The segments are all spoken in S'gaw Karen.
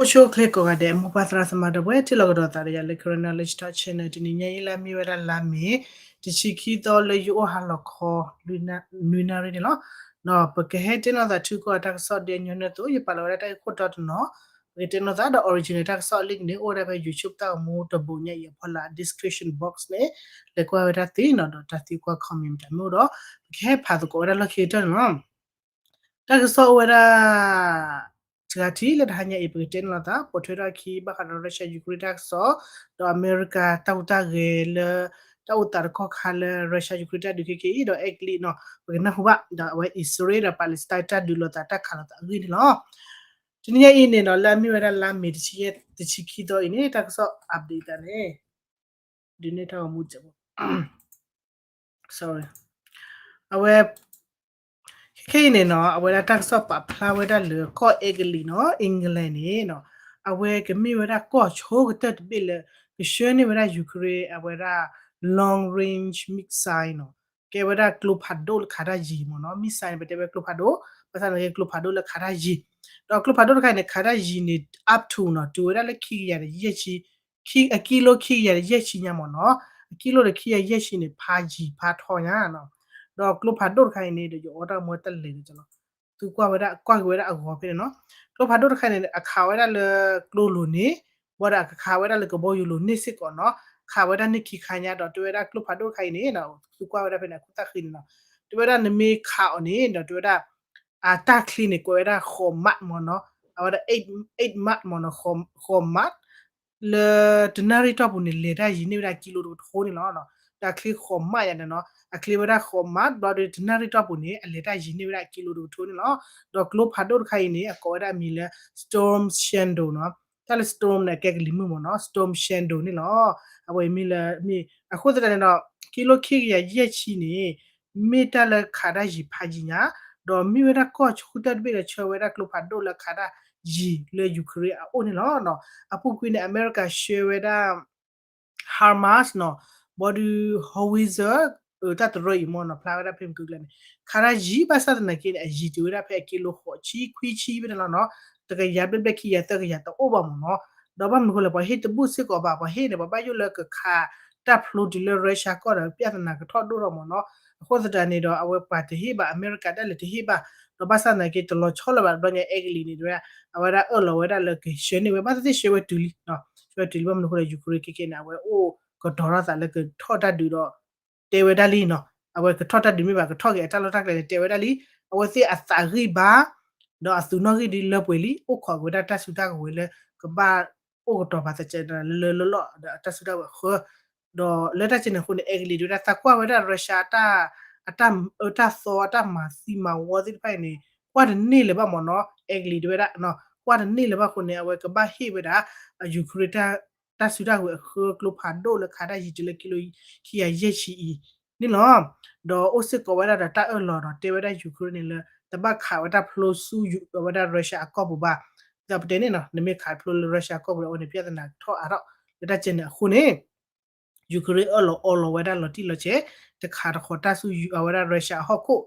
အိၣ်ဆူၣ်အိၣ်ချ့ကိးဂၤဒဲး မိၢ်ပၢ်သရၣ်သမါဒီပုၢ်ဝဲၢ် ထံၣ်လိာ်ကဒီးသးဒီးယၤလၢ Karen Knowledge Talk Channel တနံၤညါအံၤ လၢအမ့ၢ်ဝဲဒၣ်လါမ့ၤ တဆံခံသီ လၢယအိၣ်ဟါလီၤခီ နွံနၣ်ရံၣ်န့ၣ်လီၤ. ဒီးပကဟဲတဲလိာ်သးထံကီၢ်အတၢ်ကစီၣ်ဒ်အညီနုၢ်အသိး ယပာ်လီၤဝဲဒၣ်တၢ်ဂ့ၢ်ခိၣ်တီတနီၤ, ပကတဲလိာ်သးဒီး original တၢ်ကစီၣ်အလံာ်န့ၣ် အိၣ်ဝဲဒၣ်ဖဲ YouTube တၢ်ဂီၤမူတဘိးညါအံၤအဖီလာ် description box န့ၣ် လဲၤကွၢ်ဝဲဒၣ်သ့နီၤ, ဒီးတၢ်သံကွၢ် comment တၢ်မ့ၢ်အိၣ်ဒီး ပကဟဲဖးသကိးဝဲဒၣ်လီၢ်ခံကတၢၢ်န့ၣ်လီၤ. တၢ်ကစီၣ်အိၣ်ဝဲဒၣ် စှၤထံၣ်လၢတဟါညါအံၤ ပကတဲန့ၣ်လီၤသး ပိာ်ထွဲထီၣ်အခံ ဘၣ်ဃးဒီး Russia Ukraine တၢ်ကစီၣ်, ဒီးအမဲရကၤတၢ်ဟူးတၢ်ဂဲၤလၢ တၢ်အိၣ်သးတကီၢ်ခါလၢ Russia Ukraine တၢ်ဒုးခဲက့အံၤ ဒီးအဲကလံးနီၤ ပကနၢ်ဟူဘၣ်, ဒီးအဝဲအံၣ်စရ့လးဒီး Palestine တၢ်ဒုးလိာ်သးတၢ်ခးလိာ်သးအဂ့ၢ်န့ၣ်လီၤ. တနံၤညါအံၤန့ၣ်နီၤ လၢအမ့ၢ်ဝဲဒၣ်လါမ့ၤ တဆံခံသီအံၤန့ၣ် တၢ်ကစီၣ် update သးန့ၣ် ဒုးနဲၣ်တၢ်ဂီၤမူစဲးဖိ sorry အဝဲ ခဲခဲအံၤန့ၣ်နီၤ အဝဲဒၣ်တၢ်ကစီၣ်ပာ်ဖျါဝဲဒၣ်လၢကီၢ်အဲကလံးနီၤ England န့ၣ်နီၤ အဝဲကမ့ၢ်ဝဲဒၣ်ကီၢ်ဆိကတၢၢ်တဘ့ၣ်လၢ ကဆှၢန့ၢ်ဝဲဒၣ် Ukraine အဝဲဒၣ် long range missile နီၤ ကဲဝဲဒၣ်ကျိဖးဒိၣ်လၢခးတၢ်ယံၤမ့ၢ်နီၤ, missile န့ၣ် ပတဲဝဲကျိဖးဒိၣ်, ဘၣ်ဆၣ်န့ၣ်က့ကျိဖးဒိၣ်လၢခးတၢ်ယံၤ, ဒီးကျိဖးဒိၣ်တခါအံၤန့ၣ် ခးတၢ်ယံၤန့ၣ် up to နီၤ တုၤဝဲဒၣ်လၢခံကယၤဒီးယဲၢ်ဆံ အကံလိခံကယၤဒီးယဲၢ်ဆံညါမ့ၢ်နီၤ, အကံလိဒီးခံကယၤယဲၢ်ဆံန့ၣ် ဖးယံၤဖးထီညါနီၤ, ဒီးကျိဖးဒိၣ်တခါအံၤန့ၣ် ဒီးယအီၣ်တၢ်မူတၢ်လဲၤန့ၣ်လီၤ, သုကွၢ်ဝဲဒၣ် ကွၢ်က့ၤဝဲဒၣ်အဂီၤဖဲန့ၣ်နီၤ, ကျိဖးဒိၣ်တခါအံၤန့ၣ် အခးဝဲဒၣ်လၢကျိလိၤန့ၣ် ဘၣ်ဒီးအကခးဝဲဒၣ်လၢကဘီယူၤလိၤန့ၣ်စ့ၢ်ကီးနီၤ, ခးဝဲဒၣ်န့ၣ်ခံခါညါဒီး တဲဝဲဒၣ်ကျိဖးဒိၣ်တခါအံၤန့ၣ် သုကွၢ်ဝဲဒၣ်ဖဲန့ၣ် အခိၣ်သၣ်ဃံန့ၣ်နီၤ, တဲဝဲဒၣ်နမ့ၢ်ခးအီၤန့ၣ်ဒီး တဲဝဲဒၣ် အတၢ်ချ့န့ၣ် ကွဲးဝဲဒၣ်ဃိးမးမ့ၢ်နီၤ, အဝဲဒၣ် eight mach မ့ၢ်နီၤ, ဃိးမး လၢတနၣ်ရံၣ်တီၢ်ပူၤန့ၣ် လဲၤတၢ်ယံၤန့ၢ်ဝဲဒၣ်ကံလိတကထိန့ၣ်လီၤ. ဒီးအချ့ဃိးမးယၤန့ၣ်နီၤ, အချ့ဝဲဒၣ်ဃိးမး ဘျီဒီးတနၣ်ရံၣ်တီၢ်ပူၤန့ၣ် အလဲၤတၢ်ယံၤန့ၢ်ဝဲဒၣ်ကံလိတကထိန့ၣ်လီၤ. ဒီးကျိဖးဒိၣ်တခါအံၤန့ၣ် အကိးဝဲဒၣ်အမံၤလၢ Storm Shadow နီၤ, တၢ်လၢ storm န့ၣ် အကဲကလံၤမုၢ်မ့ၢ်နီၤ, Storm Shadow န့ၣ်လီၤ. အဝဲမ့ၢ်လၢ မ့ၢ်အဃိသတးန့ၣ်ဒီး ကံလိခံကယၤယဲၢ်ဆံန့ၣ် မ့ၢ်တၢ်လၢခးတၢ်ယံၤဖးယံၤညါ, ဒီးမ့ၢ်ဝဲဒၣ်ကီၢ်ဆိကတၢၢ်တဘ့ၣ်လၢဆှၢဝဲဒၣ်ကျိဖးဒိၣ်လၢခးတၢ်ယံၤလၢ Ukraine အအိၣ်န့ၣ်လီၤ. အပူၤကွံာ်န့ၣ် အမဲရကၤဆှၢဝဲဒၣ် HIMARS နီၤ, ဘီဒုး howitzer တၢ်တရၢအံၤမ့ၢ်နီၤ ဖျါဝဲဒၣ်ဖဲမုၢ်ကလၢန့ၣ် ခးတၢ်ယံၤ ဘၣ်ဆၣ်သနာ်က့န့ၣ် အယံၤတုၤဝဲဒၣ်ဖဲအကံလိဃိးဆံခွံဆံဖဲန့ၣ်လီၤနီၤ, တကယၤဘျဲၣ်ဘျဲၣ်ခံကယၤ သၢကယၤတအိၣ်ဘၣ်မ့ၢ်နီၤ, ဒီးဘၣ်မနုၤအဃိလဲၣ် ပှၤဟ့ၣ်တဘူၣ်စ့ၢ်ကီးဘၣ်, ပှၤဟ့ၣ်န့ၣ် ပှၤဘၣ်ယိၣ်လၢကခးတၢ်ဖျိတုၤလၢ Russia ကီၢ်ဒီး ပြဿနာကထီၣ်ဒိၣ်ထီၣ်မ့ၢ်နီၤ, အဃိသတးန့ၣ်ဒီး အဝဲပှၤတဟ့ၣ်ဘၣ် အမဲရကၤဒၣ်လဲာ်တဟ့ၣ်ဘၣ်, ဒီးဘၣ်ဆၣ်သနာ်က့ တလီၤဆီလၢၤဘၣ် တဘျီညါ အဲကလံးန့ၣ် အဝဲဒၣ်အၢၣ်လီၤဝဲဒၣ်လၢကဆှၢန့ၢ်ဝဲ ဘၣ်သ့ၣ်သ့ၣ်ဆှၢဝဲတုၤလံ, ဆှၢဝဲတုၤလံ ဘၣ်မနုၤအဃိလဲၣ် Ukraine ခဲကဲန့ၣ် အဝဲအိၣ်ကတီၤထီၣ်သးလၢကထီၣ်တၢ်ဒုးဒီး တဲဝဲဒၣ်လံနီၤ, အဝဲကထီၣ်တၢ်ဒုးမ့ၢ်ဘၣ် ကထီၣ်က့ၤအတၢ်လီၢ်တၢ်ကျဲန့ၣ် တဲဝဲဒၣ်လံ, အဝဲသ့ၣ်အသးဂံၢ်ဘါ ဒီးအသုးနီၣ်ဂံၢ်ဒ်လၢပှဲၤလံ, အိၣ်ခိးက့ၤဝဲဒၣ်တၢ်စုတၢ်ကဝဲၤလၢ ကဘၣ်အိၣ်ကတီၤပာ်သးကဲးလၢလၢလီၢ် ဒီးအတၢ်စုတၢ်ကဝဲၤအဃၢ, ဒီးလၢတၢ်ကဲန့ၣ်အဃိန့ၣ် အဲကလံးဒၣ်ဝဲဒၣ် သးကွၢ်ဝဲဒၣ် Russia အတၢ် အတၢ်အၢတၢ်သီ အတၢ်မၤသံမၤဝီသ့ၣ်တဖၣ်အံၤန့ၣ် ကွၢ်တန့ၢ်လၢၤဘၣ်မ့ၢ်နီၤ, အဲကလံးဒၣ်ဝဲဒၣ် ကွၢ်တန့ၢ်လၢၤဘၣ်အဃိန့ၣ် အဝဲကဘၣ်ဟ့ၣ်ဝဲဒၣ် Ukraine တၢ်စုတၢ်ကဝဲၤအဃၢ ကျိဖးဒိၣ်လၢခးတၢ်ယံၤတုၤလၢကံလိခံကယၤယဲၢ်ဆံအံၤန့ၣ်လီၤ. ဒီးအိၣ်စ့ၢ်ကီးဝဲဒၣ်ဒီးတၢ်အၢၣ်လီၤဒီးတဲဝဲဒၣ် Ukraine န့ၣ်လၢ တဘၣ်ခးဝဲတၢ်ဖျိဆူအဝဲဒၣ် Russia အကီၢ်ပူၤဘၣ်, ဒီးပတဲန့ၣ်နီၤ နမ့ၢ်ခးဖျိလၢ Russia အကီၢ်ပူၤဒီး အဝဲန့ၣ် ပြဿနာကထီၣ်အါထီၣ်လၢတၢ်ကဲန့ၣ်အဃိန့ၣ် Ukraine အၢၣ်လီၤအီလီၤဝဲဒၣ်လီၤတံၢ်လီၤဆဲး, တခးတဃီၤတၢ်ဆူအဝဲဒၣ် Russia အဟီၣ်ခိၣ်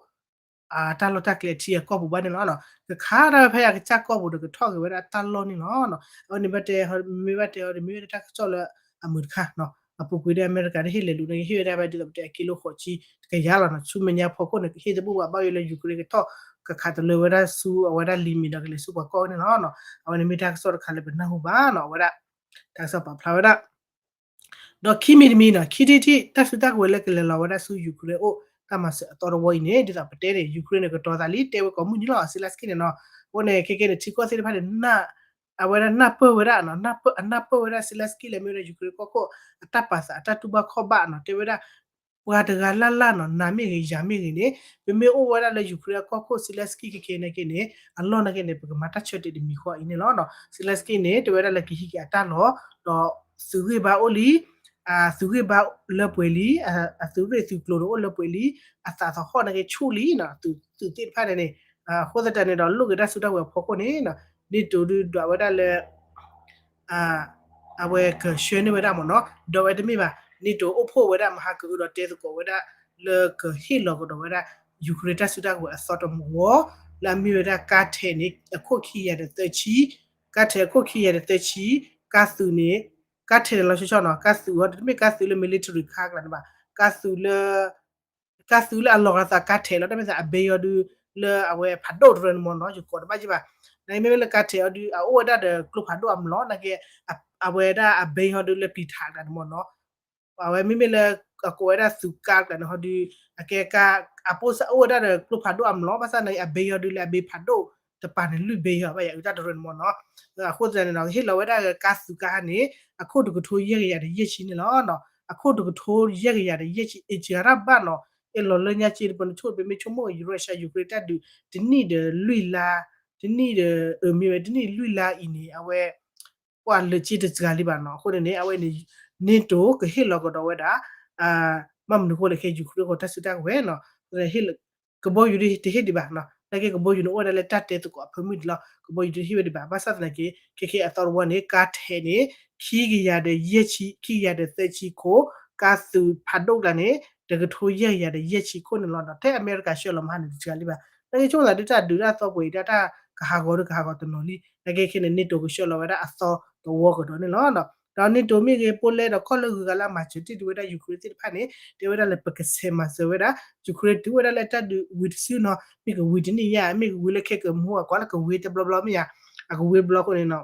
တၢ်လီၢ်တၢ်ကျဲအထံအကီၢ်ပူၤဘၣ်န့ၣ်လီၤ. ကခးဒၣ်ဝဲဖဲအကစၢ်ကီၢ်ပူၤဒီးကထီၣ်က့ၤဝဲဒၣ်တၢ်လီၢ်န့ၣ်လီၤ. အဝဲန့ၣ်ဘၣ်တဲ မ့ၢ်ဘၣ်တဲအီၤဒီး မ့ၢ်ဝဲဒၣ်တၢ်ကစီၣ်လၢအမုာ်တခါနီၤ, အပူၤကွံာ်ဒီးအမဲရကၤတဟ့ၣ်လဲၤဒုးန့ၣ် ဟ့ၣ်ဝဲဒၣ်ဖဲဒ်သိးပတဲအကံလိဃိးဆံတကယၤလီၤနီၤ, ဆူမဲာ်ညါဖီခိၣ်န့ၣ် ကဟ့ၣ်တဘူၣ်ဘၣ် ဘၣ်ယိၣ်လၢ Ukraine ကထီၣ်ကခးတလၢဝဲဒၣ်ဆူအဝဲဒၣ်လံၤမ့ၤဒီးကလဲၤဆူပှၤကီၢ်န့ၣ်လီၤ. အဝဲန့ၣ်မ့ၢ်တၢ်ကစီၣ်တခါလၢပနၢ်ဟူဘၣ်နီၤ, အဝဲဒၣ် တၢ်ကစီၣ်ပာ်ဖျါဝဲဒၣ် ဒီးခံမံၤတမံၤနီၤ ခံထံၣ်ထံၣ် တၢ်စုတၢ်ကဝဲၤလၢကလဲၤလီၤဝဲဒၣ်ဆူ Ukraine အိၣ် တၢ်မၤစၢၤအသီတဝီအံၤန့ၣ် ဒ်သိးပတဲန့ၣ် Ukraine န့ၣ် ကတီၤသးလံ တဲဝဲကိးမုၢ်နံၤလီၤ Zelenskyy န့ၣ်နီၤ, အဃိန့ၣ် ခဲကဲန့ၣ် ထံကီၢ်သ့ၣ်တဖၣ်န့ၣ် အဝဲဒၣ်နၢ်ပၢၢ်ဝဲဒၣ်နီၤ, အနၢ်ပၢၢ်ဝဲဒၣ် Zelenskyy လၢမ့ၢ်ဝဲဒၣ် Ukraine ကီၢ်ခိၣ် အတၢ်ပာ်သး အတၢ်တူၢ်ဘၣ်ခီၣ်ဘၣ်နီၤ, တဲဝဲဒၣ် ပှၤတဂၤလၢ်လၢ်နီၤ နၤမ့ၢ်ဂ့ၤ ယၤမ့ၢ်ဂ့ၤန့ၣ် ပမ့ၢ်အိၣ်ဝဲဒၣ်လၢ Ukraine အကီၢ်ခိၣ် Zelenskyy ခဲကဲန့ၣ်က့န့ၣ် အလီၢ်န့ၣ်က့န့ၣ် ပကမၤတၢ်ဆၢတဲာ်တမံၤဃီအံၤန့ၣ်လီၤ. Zelenskyy န့ၣ် တဲဝဲဒၣ်လၢကဟံးက့ၤအတၢ်လီၢ် ဒီးသုးဂံၢ်ဘါအိၣ်လံ, သုးဂံၢ်ဘါလၢပှဲၤလံ, အသုးရ့ၣ်သုးကျိၤန့ၣ်အိၣ်လၢပှဲၤလံ, အသးသဟီၣ်န့ၣ်က့ဆူၣ်လံနီၤ, သုးသ့ၣ်တဖၣ်န့ၣ်န့ၣ်, အဃိသတးန့ၣ်ဒီး လိၣ်က့ၤတၢ်စုတၢ်ကဝဲၤအဖီခိၣ်န့ၣ် NATO ဒုးဒွးဝဲဒၣ်လၢ အဝဲကဆှၢန့ၢ်ဝဲဒၣ်မ့ၢ်နီၤ, ဒီးဝဲတမ့ၢ်ဘၣ် NATO အိၣ်ဖှိၣ်ဝဲဒၣ်မဟါကအုဒီးတဲသကိးဝဲဒၣ် လၢကဟ့ၣ်လီၤကဒီးဝဲဒၣ် Ukraine တၢ်စုတၢ်ကဝဲၤအသီတဝီ လၢအမ့ၢ်ဝဲဒၣ် ကါထဲးန့ၣ် အခိၣ်ခံကယၤဒီးသၢဆံ ကါထဲးအခိၣ်ခံကယၤဒီးသၢဆံ, ကါသုးန့ၣ်, ကါထဲးန့ၣ်လီၤဆီဆီနီၤ, ကါသုးဟီ တမ့ၢ်ကါသုးလၢ military ခါကျါန့ၣ်ဘၣ်, ကါသုးလၢ ကါသုးလၢအလီၤဂာ်သးကါထဲးလီၤ, တမ့ၢ်သးအဘဲဟီဒုး လၢအဝဲဖးဒိၣ်တရၢန့ၣ်မ့ၢ်နီၤ, ယကိးတဘၣ်ယဘၣ်, နမ့မ့ၢ်လၢကါထဲးဟီဒုး အအိၣ်ဝဲဒၣ်ဒီးကျိဖးဒိၣ်အမျိာ်, နာ်က့ အဝဲဒၣ်အဘဲဟီဒုးလၢပျံၤထးကျါန့ၣ်မ့ၢ်နီၤ အဝဲမ့မ့ၢ်လၢ အကိးဝဲဒၣ်သုးကါကျါန့ၣ်ဟီဒုး အကဲကါ အပိၢ်စၢ်အိၣ်ဝဲဒၣ်ဒီးကျိဖးဒိၣ်အမျိာ်, ဘၣ်ဆၣ်နာ်က့ အဘဲဟီဒုးလၢအဘဲဖးဒိၣ်တပၤန့ၣ် လွံၢ်ဘဲဟီ ဘၣ်ယၤအုးတၢ်တရၢန့ၣ်မ့ၢ်နီၤ, အဃိသတးန့ၣ်နီၤ ဟ့ၣ်လီၤဝဲဒၣ်ကါသုးကါန့ၣ် အခိၣ်တကထိယဲၢ်ကယၤဒီးယဲၢ်ဆံန့ၣ်လီၤ, အခိၣ်တကထိယဲၢ်ကယၤဒီးယဲၢ်ဆံ အ့ၣ်ကရၣ်ဘၣ်နီၤ, အဲၣ်လီၤလၢညါက့ ပနဆိၣ် ပမ့ၢ်ဆိကမိၣ် Russia Ukraine တၢ်ဒုး တနံၣ်ဒီးလွံၢ်လါ, တနံၣ်ဒီး အမ့ၢ်ဝဲ တနံၣ်လွံၢ်လါအံၤန့ၣ် အဝဲ ပှၤလၢာ်က့တစှၤလံဘၣ်နီၤ, အဃိန့ၣ်န့ၣ် အဝဲန့ၣ် NATO ကဟ့ၣ်လီၤကဒီးဝဲဒၣ် ဘၣ်မနုၤအဃိလဲၣ် ခဲ Ukraine ဃိတၢ်စုတၢ်ကဝဲၤနီၤ, ကဘီယူၤဒုးတဟ့ၣ်ဒံးဘၣ်, နာ်က့ကဘီယူၤန့ၣ်အိၣ်ဝဲဒၣ်လၢတၢ်တဲသကိးအဖၢမုၢ်ဒံးလီၤ, ကဘီယူၤဒုးတဟ့ၣ်ဝဲဒံးဘၣ်, ဘၣ်ဆၣ်သနာ်က့ ခဲခဲအသီတဝီန့ၣ် ကါထဲးန့ၣ် ခံကယၤဒီးယဲၢ်ဆံ ခံကယၤဒီးသၢဆံခိၣ်, ကါသုးဖးဒိၣ်ကျါန့ၣ် တကထိယဲၢ်ကယၤဒီးယဲၢ်ဆံခိၣ်န့ၣ်လီၤနီၤ, ထဲအမဲရကၤဆှၢလီၤမဟါန့ၣ် တစှၤလံဘၣ်, နာ်က့ဆိကမိၣ်သးဒုးတၢ်ဒုးတၢ်သီပှဲၤအံၤ တၢ်တၢ်ကဟးဂီၤဒုးကဟးဂီၤတနီၤလံ, နာ်က့ခဲန့ၣ် NATO ကဆှၢလီၤဝဲဒၣ်အသီတဝီကဒီးန့ၣ်လီၤ. ဒီး NATO မ့ၢ်ဂ့ၤ Poland ဒီးခီၣ်လၢဂုၤဂၤလၢအမၤစၢၤတ့ၢ်ဝဲဒၣ် Ukraine သ့ၣ်တဖၣ်န့ၣ် တဲဝဲဒၣ်လၢပကဆဲးမၤစၢၤဝဲဒၣ် Ukraine တုၤဝဲဒၣ်လၢတၢ်ဒုးဝံၤတစုနီၤ, မ့ၢ်ကဝံၤတနံၣ်ညါ မ့ၢ်ကဝံၤလၢခဲကမူအကွၢ်လၢကဝံၤတဘျီဘျီမ့ၢ်ယါ, အကဝံၤဘျီအဃိန့ၣ်နီၤ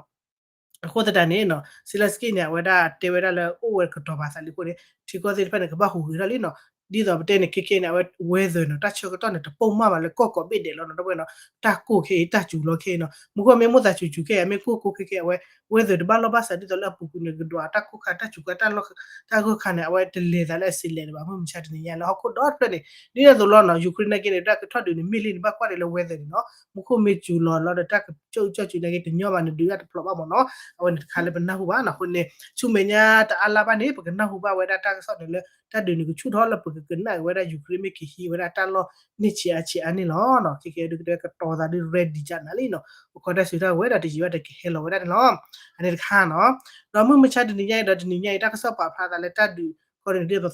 အဃိသတးန့ၣ်နီၤ Zelenskyy န့ၣ် အဝဲဒၣ်တဲဝဲဒၣ်လၢအိၣ်ဝဲကတီၤပာ်သးလံအဃိန့ၣ် ထံကီၢ်သ့ၣ်တဖၣ်န့ၣ် ကဘၣ်ဟူးဂဲၤထီၣ်လံနီၤ, ဒ်သိးပတဲန့ၣ် ခဲခဲန့ၣ် အဝဲ weather နီၤ တၢ်ဆၢကတီၢ်န့ၣ် တပိာ်မၢ်ဘၣ်လၢကီၢ်ကိးဘ့ၣ်ဒဲးလီၤနီၤ, ဒီပုၢ်ဝဲၢ်နီၤ, တၢ်ကိၢ်ခဲအံၤ တၢ်စူၤလီၤခဲအံၤနီၤ, မူခိၣ်မ့ၢ်မိၣ်သးစူၤစူၤခဲအံၤ မ့ၢ်ကိၢ်ကိၢ်ခဲခဲအဝဲ weather တဘၣ်လီၢ်ဘၣ်စး ဒ်သိးလၢအပူၤကွံာ်န့ၣ် ကဒွးတၢ်ကိၢ်ခါ တၢ်စူၤခါ တၢ်ဂိၢ်ခါန့ၣ် အဝဲတလဲၤသးလၢအစံးလဲၤဒံးဘၣ်, မုၢ်မဆါတနံၤညါလၢဟီၣ်ခိၣ်ဒီတဖျၢၣ်န့ၣ် ဒ်န့ၣ်အသိးလီၤနီၤ, Ukraine နာ်က့န့ၣ် တၢ်ကထီၣ်ဒုးန့ၣ် မ့ၢ်လံန့ၣ် ဘၣ်ကွၢ်ဒံးလၢ weather န့ၣ်နီၤ, မူခိၣ်မ့ၢ်စူၤလီၤလီၤဒီး တၢ်ကကၠီၣ်ကၠီၣ်စူၤနာ်က့ တညီဘၣ်န့ၣ် ဒုးတၢ်တဖျိးဘၣ်မ့ၢ်နီၤ, အဝဲန့ၣ်တခါလၢပနၢ်ဟူဘၣ်နီၤ, အဃိန့ၣ် ဆူမဲာ်ညါတအါလါဘၣ်န့ၣ် ပကနၢ်ဟူဘၣ်ဝဲဒၣ်တၢ်ကစီၣ်န့ၣ်လၢ တၢ်ဒုးန့ၣ်ကဆူၣ်ထီၣ်လၢပကကနၣ်က့ၤဝဲဒၣ် Ukraine မ့ၢ်ကဟံးဝဲဒၣ်တၢ်လီၢ်န့ၢ်ဆံးအါဆံးအါန့ၣ်လီၤ, ခဲခဲဒုးကတဲကတီၤသးဒုး ready ကနၤလံနီၤ, ပခီတၢ်စုတၢ်ဝဲၤဒီးတယံာ်ဘၣ်တကဟဲလီၤဝဲဒၣ်န့ၣ်လီၤ, အန့ၣ်တခါနီၤ, ဒီးမုၢ်မဆါတနံၤညါအံၤဒီး တနံၤညါအံၤတၢ်ကစီၣ်ပာ်ဖျါသးလၢတၢ်ဒုး ခီန့ၣ် ဒ်သိးပ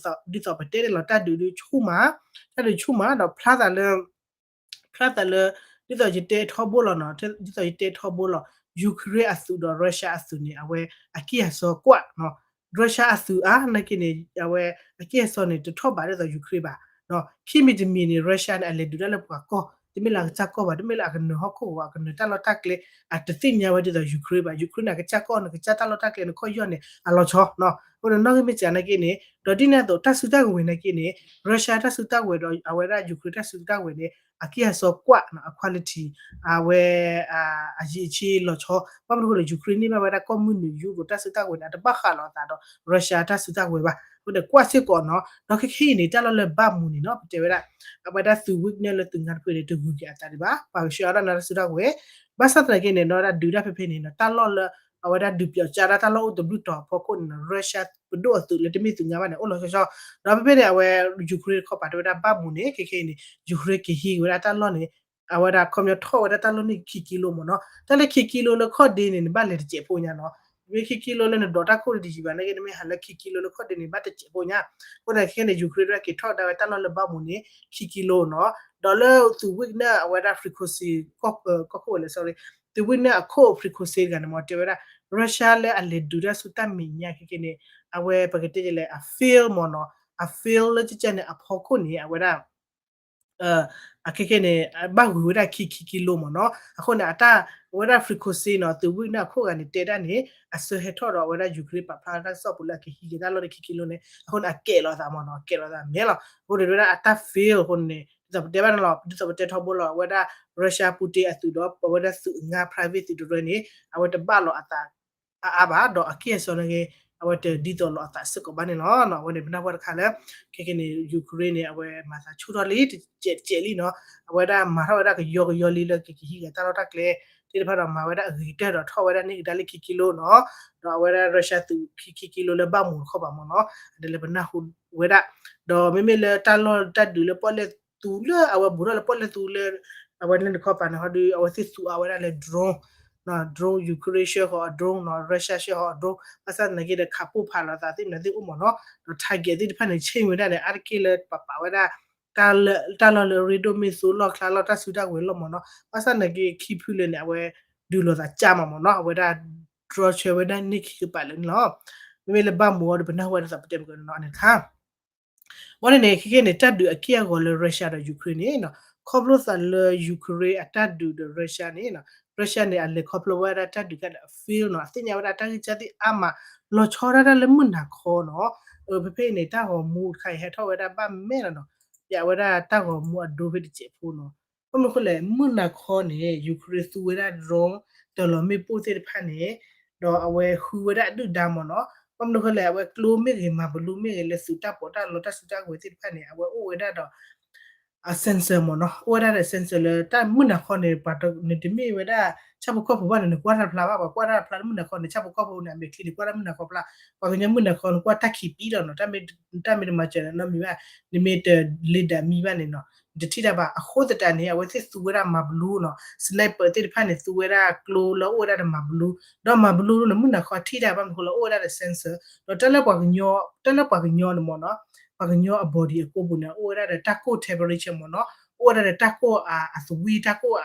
တဲန့ၣ်လီၤ, တၢ်ဒုးဒုးဆူၣ်မး, တၢ်ဒုးဆူၣ်မးဒီးဖျါသးလၢ ဖျါသးလၢ ဒ်သိးယတဲထီဘိလီၤနီၤ, ဒ်သိးယတဲထီဘိလီၤ, Ukraine အသုးဒီး Russia အသုးန့ၣ် အဝဲအကံၢ်အစီကွၢ်နီၤ, Russia အသုးအါ နာ်က့န့ၣ် အဝဲအကံၢ်အစီန့ၣ် တထီၣ်ဘးဒ်သိး Ukraine ဘၣ်, ခံမံၤတမံၤန့ၣ် Russia န့ၣ် အလဲၤဒုးတၢ်လၢပှၤကီၢ် တမ့ၢ်လၢအကစၢ်ကီၢ်ဘၣ်, တမ့ၢ်လၢအကနၢၤဟီၣ်ခိၣ်ဘၣ်, အကနၢၤတၢ်လီၢ်တၢ်ကျဲ အတသ့ၣ်ညါဝဲဒ်သိး Ukraine ဘၣ်, Ukraine န့ၣ် အကစၢ်ကီၢ်န့ၣ် ကစၢ်တၢ်လီၢ်တၢ်ကျဲန့ၣ် ခီၣ်ယီၢ်န့ၣ် အလီၤဆီနီၤ, အဃိန့ၣ်နီၣ်ဂံၢ်မ့ၢ်စှၤနာ်က့န့ၣ်, ဒီးဒ်န့ၣ်အသိး တၢ်စုတၢ်ကဝဲၤနာ်က့န့ၣ် Russia တၢ်စုတၢ်ကဝဲၤဒီး အဝဲဒၣ် Ukraine တၢ်စုတၢ်ကဝဲၤန့ၣ် အကံၢ်အစီကွၢ်နီၤ, အ quality အဝဲ အယံာ်အဆံးလီၤဆီ, ဘၣ်မနုၤအဃိလဲၣ် Ukraine န့ၢ်ဘၣ်ဝဲဒၣ်ကီၢ်မုၢ်နုာ် Europe တၢ်စုတၢ်ကဝဲၤန့ၣ် အတဘၣ်ဃးလိာ်အသးဒီး Russia တၢ်စုတၢ်ကဝဲၤဘၣ်, အဃိန့ၣ် ကွၢ်စ့ၢ်ကီးနီၤ, ဒီးခဲခဲအံၤန့ၣ် တၢ်လီၢ်လၢ Bakhmut န့ၣ်နီၤ ပတဲဝဲဒၣ် အဝဲဒၣ်သုး Wagner လၢသုးငါတဖုန့ၣ် တဂုၤက့ၤအသးဒံးဘၣ်, ပှၤကဆှၢအါထီၣ်နၤတၢ်စုတၢ်ကဝဲၤ, ဘၣ်ဆၣ်သနာ်က့န့ၣ် နီၣ်ဒၣ်ဒုးတၢ်ဖဲဖဲန့ၣ်နီၤ တၢ်လီၢ်လၢ အဝဲဒၣ်ဒုးပျီးကၠါဒၣ်တၢ်လီၢ်အိၣ်တဘျုးတီၤအဖီခိၣ်န့ၣ်နီၤ Russia ပဒိၣ်အသုးလၢတမ့ၢ်သုးငါဘၣ်န့ၣ် အိၣ်လီၤဆီဆီ, ဒီးဖဲဖဲန့ၣ် အဝဲ Ukraine တခီပာ်တဲဝဲဒၣ် Bakhmut န့ၣ် ခဲခဲအံၤန့ၣ် Ukraine ကဟံးက့ၤဝဲဒၣ်တၢ်လီၢ်န့ၣ် အဝဲဒၣ်ခီပညီထီၣ်ဝဲဒၣ်တၢ်လီၢ်န့ၣ်ခံကံလိမ့ၢ်နီၤ, တၢ်လၢခံကံလိလၢခီၣ်ဒ့န့ၣ် နဘၣ်လဲၤတစဲးဖိညါနီၤ, မ့ၢ်ခံကံလိလၢနဒိးတၢ်ခိၣ်ဒံးတယံာ်ဘၣ်နာ်က့ နမ့ၢ်ဟးလၢခံကံလိလၢခီၣ်ဒ့န့ၣ် ဘၣ်တစဲးဖိညါ, အဃိန့ၣ်ခဲခဲန့ၣ် Ukraine ဒၣ်က့ၤထီၣ်ဒၣ်ဝဲတၢ်လီၢ်လၢ Bakhmut န့ၣ် ခံကံလိနီၤ, ဒီးလၢသုး Wagner အဝဲဒၣ် Prigozhin ကီၢ်ခိၣ်ဝဲလဲၣ် sorry သုး Wagner အခိၣ် Prigozhin တဂၤန့ၣ်မ့ၢ်တဲဝဲဒၣ် Russia လၢအလဲၤဒုးတၢ်ဆူတၢ်မဲာ်ညါခဲခဲန့ၣ် အဝဲပကတဲလဲၣ် အ field မ့ၢ်နီၤ, အ field လၢကကဲန့ၣ်အဖီခိၣ်န့ၣ် အဝဲဒၣ် အခဲခဲန့ၣ် ဘၣ်ဂုၤဝဲဒၣ်ခံခံကံလိမ့ၢ်နီၤ, အဃိန့ၣ် အတၢ် အဝဲဒၣ် Prigozhin နီၤ သုး Wagner အခိၣ်ဂၤန့ၣ် တဲဒၣ်န့ၣ် အဆၢဟဲထီၣ်ဒီးအဝဲဒၣ် Ukraine ပာ်ဖျါတၢ်ကစီၣ်ပူၤလၢအကဟံးက့ၤတၢ်လီၢ်န့ၣ်ခံကံလိန့ၣ် အဃိန့ၣ် အကဲးလီၤသးမ့ၢ်နီၤ, ကဲးလီၤသးမဲာ်လီၤ, အဃိန့ၣ် တဲဝဲဒၣ်အတၢ် field အဃိန့ၣ် ဒ်သိးပတဲဘၣ်န့ၣ်လီၤ, ဒ်သိးပတဲထီဘိလီၤ အဝဲဒၣ် Russia Putin အသုးဒီး အဝဲဒၣ်သုးအငါ private သုးတရၢန့ၣ် အဝဲတဘၣ်လီၤအသး အါအါဘၣ် ဒီးအကံၢ်အစီနာ်က့ အဝဲတဒ်သိးလီၤအသးစ့ၢ်ကီးဘၣ်န့ၣ်လီၤ. အဝဲန့ၣ် ပနၢ်ပှၢ်တခါလၢ ခဲခဲန့ၣ် Ukraine န့ၣ် အဝဲမၤသးဆူၣ်ထီၣ်လံ တစဲးတစဲးလံနီၤ, အဝဲဒၣ်မၤထီၣ်ဝဲဒၣ်ကယီကယီလံလၢကကဟံးဂ့ၤတၢ်လီၢ်တၢ်ကျဲ သ့ၣ်တဖၣ်ဒီးမၤဝဲဒၣ်အဂ့ၤကတၢၢ်ဒီး ထီၣ်ဝဲဒၣ်န့ၢ်ကဒါလၢခံကံလိနီၤ, ဒီးအဝဲဒၣ် Russia သုးခံခံကံလိလၢဘၣ်မူးတခီပၤမ့ၢ်နီၤ, အဒ်လၢပနၢ်ဟူဝဲဒၣ်, ဒီးမ့မ့ၢ်လၢတၢ်လီၢ်တၢ်ဒုးလၢပီၣ်လဲၣ်သူလၢ အဝဲဘူးထီၣ်လၢပီၣ်လဲၣ်သူလၢ အဝဲန့ၣ်တခီပၤန့ၣ်ဟီဒုး အဝဲသ့ၣ်သူအါဝဲဒၣ်လၢ drone drone Ukraine ဆှၢဃီၤအ drone နီၤ, Russia ဆှၢဃီၤအ drone ဘၣ်ဆၣ်သနာ်က့ဒီး ခးပိၢ်ဖးလီၤသးသ့ၣ်မနုၤသ့ၣ်အိၣ်မ့ၢ်နီၤ, ဒီး target သ့ၣ်တဖၣ်န့ၣ် ဆ့ၣ်ဝဲဒၣ်န့ၣ် အါတက့ၢ်လၢပပာ်ဝဲဒၣ် တၢ်လီၢ်လၢအရ့ဒိၣ်မ့ၢ်သိလီၢ်ချါလီၢ်တၢ်စုတၢ်ကဝဲၤလီၤမ့ၢ်နီၤ, ဘၣ်ဆၣ်သနာ်က့ခံဖုလၢာ်န့ၣ် အဝဲ ဒုးလိာ်သးကၢ်မးမ့ၢ်နီၤ, အဝဲဒၣ် draw ဆၢဝဲဒၣ်န့ၢ်ခံကပၤလၢန့ၣ်လီၤ. မ့မ့ၢ်လၢဘၣ်မူအီၤဒီး ပနၢ်ဟူဝဲဒၣ်သးပတဲမ့ၢ်ကနီၤန့ၣ်တခါ ဝဲန့ၣ်န့ၣ် ခဲကနံၣ်န့ၣ် တၢ်ဒုးအက့ၢ်အဂီၤလၢ Russia ဒီး Ukraine န့ၣ်နီၤ, ခီဖျိသးလၢ Ukraine အတၢ်ဒုးဒီး Russia န့ၣ်နီၤ, Russia န့ၣ် အလဲၤခီဖျိဝဲဒၣ်တၢ်ဒုးကဒီးအ field နီၤ, အသ့ၣ်ညါဝဲဒၣ်တၢ်ဂံၢ်စၢ်သ့ၣ်အါမး, လီၤဆီဒၣ်တၢ်လၢမုၢ်နၤခီနီၤ, ဖဲဖဲအံၤန့ၣ် တၢ်ဂီၤမူတခါအံၤ ဟဲထီၣ်ဝဲဒၣ်ဘၣ်မဲာ်လီၤနီၤ, ပဝဲဒၣ်တၢ်ဂီၤမူအဒိဖဲတစဲးဖိနီၤ, ဘၣ်မနုၤဃိလဲၣ် မုၢ်နၤခီန့ၣ် Ukraine သူဝဲဒၣ် drone တၢၤလီၤမ့ၣ်ပိၢ်သ့ၣ်တဖၣ်န့ၣ်, ဒီးအဝဲဃုဝဲဒၣ်အဒုၣ်ဒါမ့ၢ်နီၤ, ဘၣ်မနုၤဃိလဲၣ် အဝဲကျိမ့ၢ်ဂ့ၤ မၤဘလူးမ့ၢ်ဂ့ၤ လၢသုးတၢ်ပီးတၢ်လီတၢ်စုတၢ်ကဝဲၤသ့ၣ်တဖၣ်န့ၣ် အဝဲအိၣ်ဝဲဒၣ်ဒီး အ sensor မ့ၢ်နီၤ, အိၣ်ဝဲဒၣ်ဒီး sensor လၢတၢ်မုၢ်နၤခီန့ၣ် ပှၤတမ့ၢ်ဝဲဒၣ် ဆၣ်ဖိကီၢ်ဖိဘၣ်န့ၣ် နကွၢ်တၢ်တဖျါဘၣ်, ပှၤကွၢ်တၢ်တဖျါလၢမုၢ်နၤခီန့ၣ် ဆၣ်ဖိကီၢ်ဖိန့ၣ် အမဲာ်ချံန့ၣ် ကွၢ်တၢ်မုၢ်နၤခီဖျါ, ပှၤကညီမုၢ်နၤခီန့ၣ် ကွၢ်တၢ်ခံးပံလီၤနီၤ, တၢ်မ့ၢ်တမၤစၢၤနီတမံၤဘၣ်, နမ့ၢ်တ radar မံဘၣ်န့ၣ်နီၤ, နတထံၣ်တၢ်ဘၣ်, အဃိသတးန့ၣ် အဝဲသ့ၣ်သူဝဲဒၣ်မၤဘလူးနီၤ, sniper သ့ၣ်တဖၣ်န့ၣ် သူဝဲဒၣ်ကျိလၢအိၣ်ဝဲဒၣ်ဒီးမၤဘလူး, ဒီးမၤဘလူးန့ၣ် မုၢ်နၤခီထံၣ်တၢ်ဘၣ်မနုၤဃိလၢအိၣ်ဝဲဒၣ်ဒီး sensor, ဒီးတၢ်လၢပှၤကညီ, တၢ်လၢပှၤကညီန့ၣ်မ့ၢ်နီၤ, ပှၤကညီအ body အကိပူၤန့ၣ် အိၣ်ဝဲဒၣ်ဒီးတၢ်ကိၢ် temperature မ့ၢ်နီၤ, အိၣ်ဝဲဒၣ်ဒီးတၢ်ကိၢ်အသဝံ,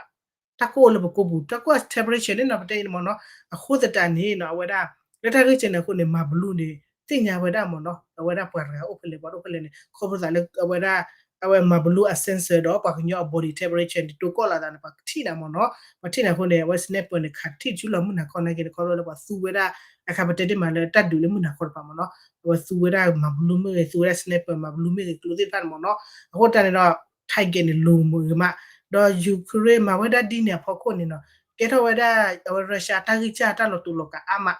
တၢ်ကိၢ်လၢပကိပူၤ, တၢ်ကိၢ် temperature န့ၣ်နီၤ ပတဲအံၤန့ၣ်မ့ၢ်နီၤ, အဃိသတးန့ၣ်နီၤ အဝဲဒၣ် လၢတၢ်ဂ့ၢ်ကဲန့ၣ်အဃိန့ၣ် မၤဘလူးန့ၣ် သ့ၣ်ညါဝဲဒၣ်မ့ၢ်နီၤ, အဝဲဒၣ်ပှၤတဂၤအိၣ်ဖဲလဲၣ် ပှၤအိၣ်ဖဲလဲၣ်န့ၣ် ခီဖျိသးလၢအဝဲဒၣ် အဝဲမၤဘလူးအ sensor ဒီးပှၤကညီအ body temperature န့ၣ် တိကိၢ်လီၤသးန့ၣ် ပှၤထံၣ်နၤမ့ၢ်နီၤ, ပှၤထံၣ်နၤအဃိန့ၣ် အဝဲ sniper န့ၣ် ခးတထံၣ်ဆူလီၤမုၢ်နၤခီနာ်က့န့ၣ် ခီဖျိလၢပှၤသူဝဲဒၣ် အခါပတဲတ့ၢ်မးလၢတၢ်ဒုးလၢမုၢ်နၤခီတဖၣ်မ့ၢ်နီၤ, အဝဲသူဝဲဒၣ်မၤဘလူးမ့ၢ်ဂ့ၤ သူဝဲဒၣ် sniper မၤဘလူးမ့ၢ်ဂ့ၤ ကျိသ့ၣ်တဖၣ်န့ၣ်မ့ၢ်နီၤ, အဃိတၢ်န့ၣ်ဒီး target န့ၣ် လိၤမုာ်ဂ့ၤမး, ဒီး Ukraine မၤဝဲဒၣ်ဒ်န့ၣ်အဖီခိၣ်န့ၣ်နီၤ ကဲထီၣ်ဝဲဒၣ် အဝဲ Russia တၢ်ဂံၢ်စၢ်တၢ်လီၤတူာ်လီၤကာ်အါမး,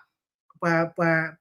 ပှၤ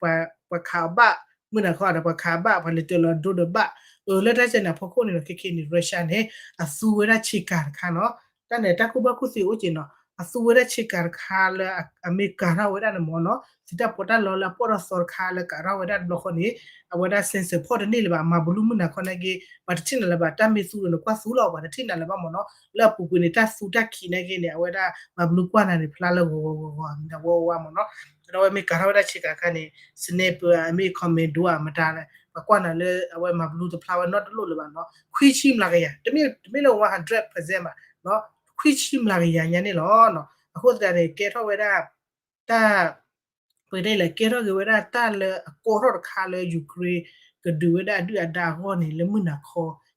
ပှၤခးအီၤဘၣ်, မုၢ်နၤခီဒီးပှၤခးအီၤဘၣ်, ပှၤလဲၤတၢ်လီၤဒိဒီးဘၣ်, အၢ လၢတၢ်ကဲန့ၣ်အဖီခိၣ်န့ၣ်နီၤ ခဲခဲန့ၣ် Russia န့ၣ် အသူဝဲဒၣ်ဆ့ကၤတခါနီၤ, တၢ်န့ၣ်တၢ်ကူၣ်ဘၣ်ကူၣ်သ့အိၣ်က့ၤနီၤ, အသူဝဲဒၣ်ဆ့ကၤတခါလၢအမ့ၢ်ကၤထီၣ်ဝဲဒၣ်န့ၣ်မ့ၢ်နီၤ, သုးတၢ်ပီးတၢ်လီလၢအပီၢ်ထီၣ်သီတခါလၢကၤထီၣ်ဝဲဒၣ်တဘျီဃီန့ၣ်, အဝဲဒၣ် sensor ဖီၣ်တန့ၢ်လၢၤဘၣ်, မၤဘလူးမုၢ်နၤခီနာ်က့ ပှၤတထံၣ်နၤလၢၤဘၣ်, တၢ်မ့ၢ်သူဒီးနကွၢ်သူလီၤ ပှၤတထံၣ်နၤလၢၤဘၣ်မ့ၢ်နီၤ, လၢအပူၤကွံာ်န့ၣ် တၢ်သူတၢ်ခံးနာ်က့န့ၣ် အဝဲဒၣ်မၤဘလူးကွၢ်နၤန့ၣ် ဖျါလၢဂီၤဂီၤဂီၤဂီၤ မံၤဒၣ်ဝဲဝဲမ့ၢ်နီၤ, ဒီးအဝဲမ့ၢ်ကၤထီၣ်ဝဲဒၣ်ဆ့ကၤတခါန့ၣ် sniper အမ့ၢ် commando မတၤလဲၣ် ပှၤကွၢ်နၤလၢအဝဲမၤဘလူးတဖျါဝဲနီတလိၣ်လၢၤဘၣ်နီၤ, ခွံဆံမျးကယၤ တမ့ၢ်လၢ one hundred percent ဘၣ်, ခွံဆံမျးကယၤညါန့ၣ်လီၤ. အဃိသတးန့ၣ် ကဲထီၣ်ဝဲဒၣ် တၢ် ပကတဲလဲၣ် ကဲထီၣ်က့ၤဝဲဒၣ်တၢ်လၢအကီထီၣ်တခါလၢ Ukraine ကဒုးဝဲဒၣ်အဒုၣ်အဒါအဂီၢ်န့ၣ် လၢမုၢ်နၤ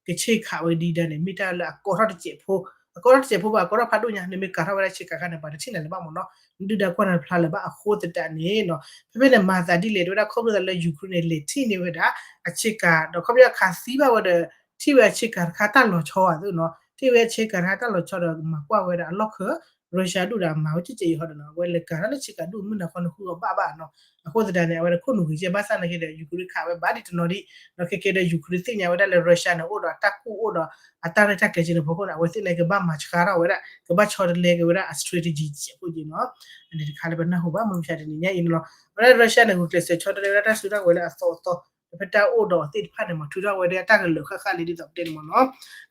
ခီ ကဆ့ကၤဝဲဒ်ဒၣ်န့ၣ် မ့ၢ်တၢ်လၢအကီထီၣ်တစဲးဖိ, အကီထီၣ်တစဲးဖိဘၣ် အကီထီၣ်ဖးဒိၣ်ညါ, နမ့ၢ်ကၤထီၣ်ဝဲဒၣ်ဆ့ကၤခါန့ၣ် ပှၤတထံၣ်နၤလၢၤဘၣ်မ့ၢ်နီၤ, နဒုၣ်ဒါကွၢ်နၤတဖျါလၢၤဘၣ်အဃိသတးန့ၣ်နီၤ, ဖဲဖဲန့ၣ် မၤသးဒ်လဲၣ် တဲဝဲဒၣ် ခီဖျိသးလၢ Ukraine န့ၣ် လဲၤထံၣ်န့ၢ်ဝဲဒၣ် အဆ့ကၤ ဒီးခီဖျိခးသံဘၣ်ဝဲဒီး ထံၣ်ဝဲအဆ့ကၤတခါတၢ်လီၤဆီအသိးနီၤ, ထံၣ်ဝဲအဆ့ကၤတခါတၢ်လီၤဆီဒီး မၤကွၢ်ဝဲဒၣ်အလီၢ်ခၢၣ် Russia ဒုၣ်ဒါမၤဝဲကဲကဲအံၤဃီဒီးနီၤ, အဝဲလဲၤကၤထီၣ်လၢဆ့ကၤဒူၣ်မုၢ်နၤခီန့ၣ် ဃုအီၤဘၣ်ဘၣ်နီၤ, အဃိသတးန့ၣ် အဝဲတခိၣ်နူာ်ဂံၢ်ကဲဘၣ်ဆၣ်နာ်က့ဒီး Ukraine ခးဝဲဘၣ်ဒ်တနီၤဒံး, ဒီးခဲကဲဒီး Ukraine သ့ၣ်ညါဝဲဒၣ်လၢ Russia န့ၣ် အိၣ်ဒီးအတၢ်ကူၣ်အိၣ်ဒီး အတၢ်ရဲၣ်တၢ်ကျဲၤက့ၤန့ၣ် ဖီခိၣ်န့ၣ် အဝဲသ့ၣ်နာ်က့ဘၣ်မၤဆှါထီၣ်ဝဲဒၣ် ကဘၣ်ဆီတလဲက့ၤဝဲဒၣ်အ strategy တစဲးဖိက့ၤနီၤ, အန့ၣ်တခါလၢပနၢ်ဟူဘၣ်မုၢ်မဆါတနံၤညါအံၤန့ၣ်လီၤ, အဝဲဒၣ် Russia န့ၣ် ဂုာ်ကျဲးစၢးဆီတလဲဝဲဒၣ်တၢ်စုတၢ်ကဝဲၤလၢအသီအသီ, ဒီးဖဲတၢ်အိၣ်ဒီးသ့ၣ်တဖၣ်န့ၣ် မၤထုးထီၣ်ဝဲဒၣ်တၢ်ကလၢာ်ဃၣ်ဃၣ်လံဒ်သိးပတဲန့ၣ်မ့ၢ်နီၤ,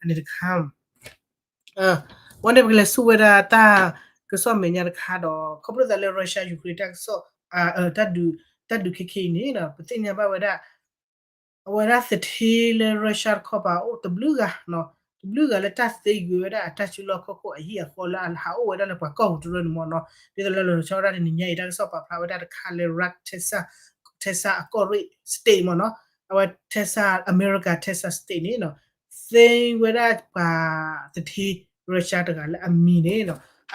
အန့ၣ်တခါ ဝဲန့ၣ်ပကလဲၤဆူဝဲဒၣ်တၢ်ကစီၣ်မဲာ်ညါတခါဒီး ခီဖျိသးလၢ Russia Ukraine တၢ်ကစီၣ် တၢ်ဒုး တၢ်ဒုးခဲခဲအံၤန့ၣ် ပသ့ၣ်ညါဘၣ်ဝဲဒၣ် အဝဲဒၣ်သထ့လၢ Russia တခီပၤအိၣ်တဘျုးဂၤ, တဘျုးဂၤလၢတၢ်သ့ကွံာ်ဝဲဒၣ်အတၢ်စုလီၢ်ခီၣ်ခိၣ်အဟံၣ်အဃီလၢအဟးအိၣ်ဝဲဒၣ်လၢပှၤကီၢ်ပူၤတရၢန့ၣ်မ့ၢ်နီၤ, ဒ်သိးလၢလီၤဆီဝဲဒၣ်တနံၤညါအံၤ တၢ်ကစီၣ်ပာ်ဖျါဝဲဒၣ်တခါလၢ Texas, Texas အကီၢ်ရ့ၣ် state မ့ၢ်နီၤ, အဝဲ Texas, America Texas state န့ၣ် သ့ဝဲဒၣ်ပှၤသထ့ Russia တဂၤလၢအမံၤန့ၣ်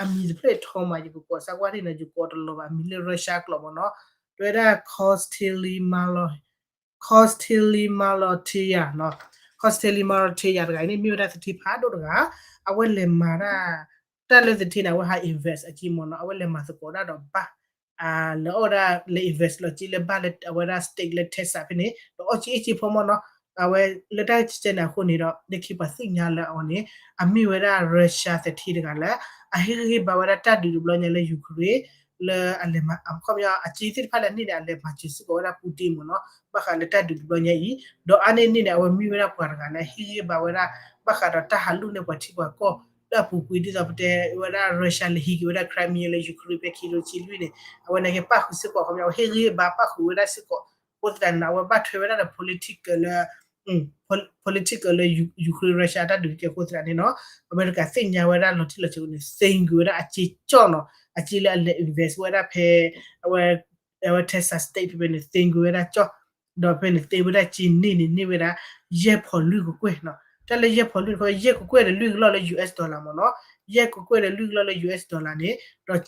အမံၤတဖျၢၣ်ထီမး ယကကိးစၢ်ကွၢ်ထံၣ်န့ၣ် ယကိးတလီၤဘၣ် အမံၤလၢ Russia ကျိာ်မ့ၢ်နီၤ, တဲဝဲဒၣ် Kostely Malo, Kostely Malotia နီၤ, Kostely Malotia တဂၤအံၤန့ၣ် မ့ၢ်ဝဲဒၣ်သထ့ဖးဒိၣ်တဂၤ, အဝဲလဲၤမၤဒၣ် တၢ်လၢသထ့န့ၣ် အဝဲဟး invest အက့မ့ၢ်နီၤ, အဝဲလဲၤမၤသကိးဒၣ်ဒီးဘၣ် လဲၤအီၣ်ဒၣ် လဲၤ invest လီၤက့လၢဘၣ်လၢအဝဲဒၣ် state လၢ Texas ဖဲန့ၣ် ဒီးအီၣ်က့အ့ၣ်က့ဖိမ့ၢ်နီၤ, အဝဲလၢတၢ်ကဲန့ၣ်အဃိန့ၣ်ဒီး လၢခံပှၤသ့ၣ်ညါလၢအီၤန့ၣ် အမ့ၢ်ဝဲဒၣ် Russia သထ့တဂၤလၢ အဟ့ၣ်ဂံၢ်ဟ့ၣ်ဘါဝဲဒၣ်တၢ်ဒုးတဘျီညါလၢ Ukraine လၢအလဲၤမၤ အခီပညီ အက့သ့ၣ်တဖၣ်လၢအန့ၢ်န့ၣ် အလဲၤမၤစၢၤစ့ၢ်ကီးဝဲဒၣ် Putin မ့ၢ်နီၤ, ဘၣ်ဃးလၢတၢ်ဒုးတဘျီညါအံၤ, ဒီးအါန့ၢ်န့ၣ်န့ၣ် အဝဲမ့ၢ်ဝဲဒၣ်ပှၤတဂၤလၢအဟ့ၣ်ဂံၢ်ဟ့ၣ်ဘါဝဲဒၣ် ဘၣ်ဃးဒီးတၢ်ဟးလူၢ်န့ၢ်ပှၤထံပှၤကီၢ် လၢအပူၤကွံာ်ဒ်သိးပတဲဝဲဒၣ် Russia လဲၤဟံးက့ၤဝဲဒၣ် Crimea လၢ Ukraine ဖဲခံကထိခံဆံလွံၢ်န့ၣ် အဝဲန့ၣ်က့ၤပၣ်ဃုာ်စ့ၢ်ကီး ခီပညီ အဝဲဟ့ၣ်ဂံၢ်ဟ့ၣ်ဘါပၣ်ဃုာ်ဝဲဒၣ်စ့ၢ်ကီး, အဃိသတးန့ၣ် အဝဲဘၣ်ထွဲဝဲဒၣ်ဒီး political လၢ political လၢ Ukraine Russia အတၢ်ဒုးကဲအဃိသတးန့ၣ်နီၤ, အမဲရကၤသ့ၣ်ညါဝဲဒၣ်လီၤတံၢ်လီၤဆဲးန့ၣ် သ့ကွံာ်ဝဲဒၣ်အစ့ကၠီၣ်နီၤ, အစ့လၢအလဲၤ invest ဝဲဒၣ်ဖဲ အဝဲ အဝဲ Texas State ဖဲဖဲန့ၣ် သ့ကွံာ်ဝဲဒၣ်ကၠီၣ်, ဒီးဖဲန့ၣ်သ့ဝဲဒၣ်စ့န့ၢ်န့ၣ်န့ၢ်ဝဲဒၣ် ယဲၢ်ဖီလွံၢ်ကကွဲၢ်နီၤ. တၢ်လၢယဲၢ်ဖီလွံၢ်တခီ ယဲၢ်ကကွဲၢ်ဒီးလွံၢ်ကလီၢ်လၢ US dollar မ့ၢ်နီၤ, ယဲၢ်ကကွဲၢ်ဒီးလွံၢ်ကလီၢ်လၢ US dollar န့ၣ်,